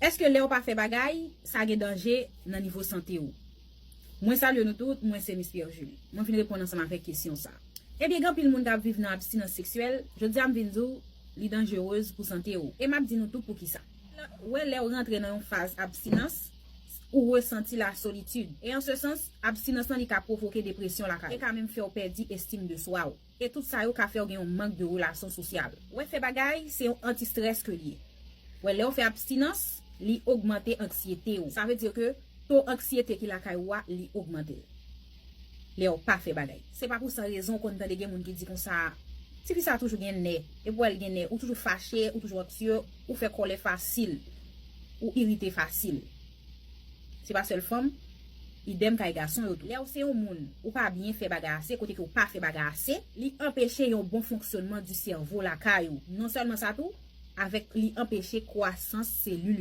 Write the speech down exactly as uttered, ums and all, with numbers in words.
Èske lè w pa fè bagay, sa gen danje nan nivo sante w? Mwen salye nou tout, mwen se Miss Pierre Julie. Mwen vin reponn ansanm avèk kesyon sa. Ebyen, gen anpil moun k ap viv nan abstinans seksyèl, jodi a m vin di w, li danjerez pou sante w. E m ap di nou tou poukisa. Wè, lè w rantre nan yon faz abstinans, ou resanti la solitid. E an se sans, abstinans lan li ka pwovoke depresyon lakay. E ka menm fè w pèdi estim de swa w. E tout sa yo ka fè w gen yon mank de relasyon sosyal. Wè, fè bagay, se yon antistrès ke l ye. Wè, lè w fè abstinans, li ogmante anksiyete w. Sa vle di ke to anksiyete ki lakay ou a, li ogmante l. Lè w pa fè bagay. Se pa pou san rezon w konn tande gen moun ki di konsa, tifi sa toujou gen nè, epi w wè l gen nè, ou toujou fache, ou toujou anksye, ou fè kòlè fasil, ou irite fasil. Se pa sèl fanm, idèm kay gason yo tou. Lè w se yon moun, ou pa byen fè bagay ase, kote ke w pa fè bagay ase, li anpeche yon bon fonksyonman di sèvo lakay ou. Non sèlman sa tou, avèk li anpeche kwasans selil